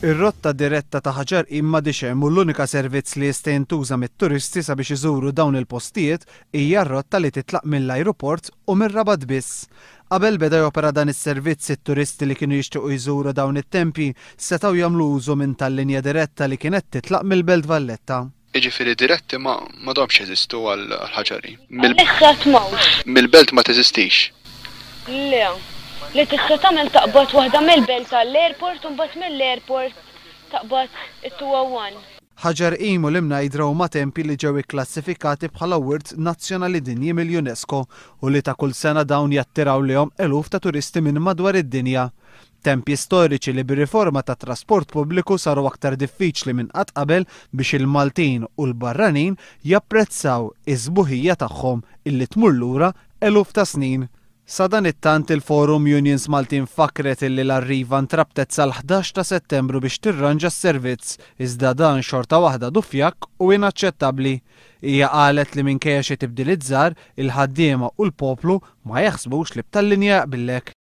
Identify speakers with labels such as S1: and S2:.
S1: Ir-rotta diretta ta' Ħaġar Qim m'għadhiex hemm u l-unika servizz li jista' jintuża mit-turisti sabiex iżuru dawn il-postijiet hija r-rotta li titlaq mill-ajruport u mir-Rabat biss. Qabel beda jopera dan is-servizz it-turisti li kienu jixtiequ jżuru dawn it-tempji setgħu jagħmlu użu minn tal-linja diretta li kienet titlaq mill-Belt Valletta.
S2: Jiġifieri diretti ma m'għadhomx jeżistu għal Ħaġar Qim.
S3: Għalissa tmawx.
S2: Mill-Belt ma teżistix.
S3: Le. Li tista' tagħmel taqbad waħda mill-Belt għall-airport u mbagħad mill-airport taqbad it-201.
S1: Ħaġar Qim u l-Imnajdra huma tempji li ġew ikklassifikati bħala Wirt Nazzjonali Dinji mill-UNESCO u li ta' kull sena dawn jattiraw lejhom eluf ta' turisti minn madwar id-dinja. Tempji storiċi li bir-riforma tat-trasport pubbliku saru aktar diffiċli minn qatt qabel biex il-Maltin u l-barranin japprezzaw is-sbuħija tagħhom illi tmur lura eluf ta' snin. Sadanittant il-Forum Unions Maltin fakkret illi l-Arriva ntrabtet sal-11 ta' Settembru biex tirranġa s-servizz, iżda dan xorta waħda għadu fjakk u inaċċettabbli. Hija qalet li minkejja xi tibdiliet żgħar, il-ħaddiema u l-poplu ma jaħsbux li b'tal-linja jaqbillek.